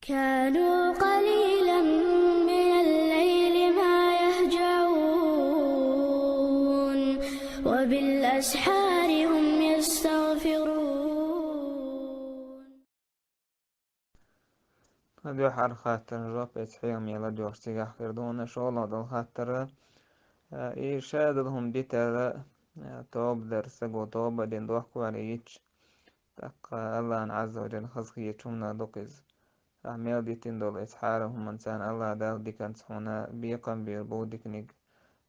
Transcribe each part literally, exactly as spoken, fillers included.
كانوا قليلا من الليل ما يهجعون وبالأسحار هم يستغفرون. Дуьххьара хаттарна жоп эца хьехам яла доьхуш цигахь хир ду хьуна. ШолгӀа долу хаттар, а, и ша долу хӀума дитар, а, тоба дар, саго тоба а дина дохко ваьлла йитча, тӀаккха Аллахьан Ӏазза ва Джалла хазахеташ хӀуманах ду-кх иза. Ахь мел дитина долу эца хьарам хӀуманца Аллахь Дала диканца хьуна бекхам бийр бу диканиг,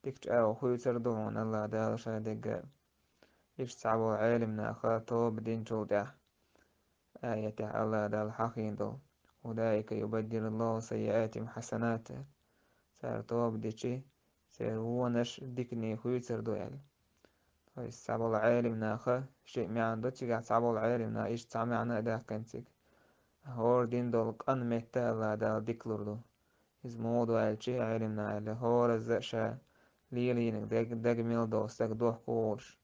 дика чӀагӀо хуьйцур ду хьуна Аллахь Дала ша дегга. Иштта цхьаболу Ӏелам наха тоба динчул тӀаьхьа аятехь Аллахь Дала хьахийна долу: «Улаика юбаддилуллаху саййиатихим хьасанат». Цара тоба дичи, церан вонаш дикане хуьйцур ду аьлла. То есть цхьаболу Ӏелам наха, шиъ маьӀна ду цигахь, цхьаболу Ӏелам наха иштта цхьа маьӀна а даьккхина цига. ХӀора дина долу къан метта Аллахь Дала дика лур ду. Иза муха ду аьлчи, Ӏелам наха аьлла, хӀоразза а ша лелийнарг даг, дага мел долу стаг дохко волуш,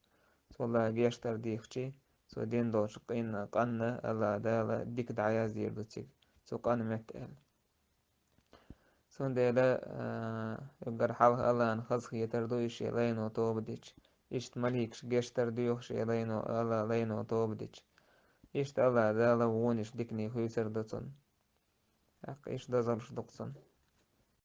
цул а гештар дийхчи, цо дина долчу къин-, къанна Аллахь Дала дика дӀаяздийр ду цига, цу къан метта аьлла. Цундела, а, уггар хьалха Аллахьна хазахетар ду и шен лайно тоба дича. Иштта маликаш гештар доьху шен лайно, Алла-, лайно тоба дича. Иштта Аллахь Дала вонаш дикане хуьйцур ду цунна. ТӀаккха иштта дозаллаш ду-кх цунна.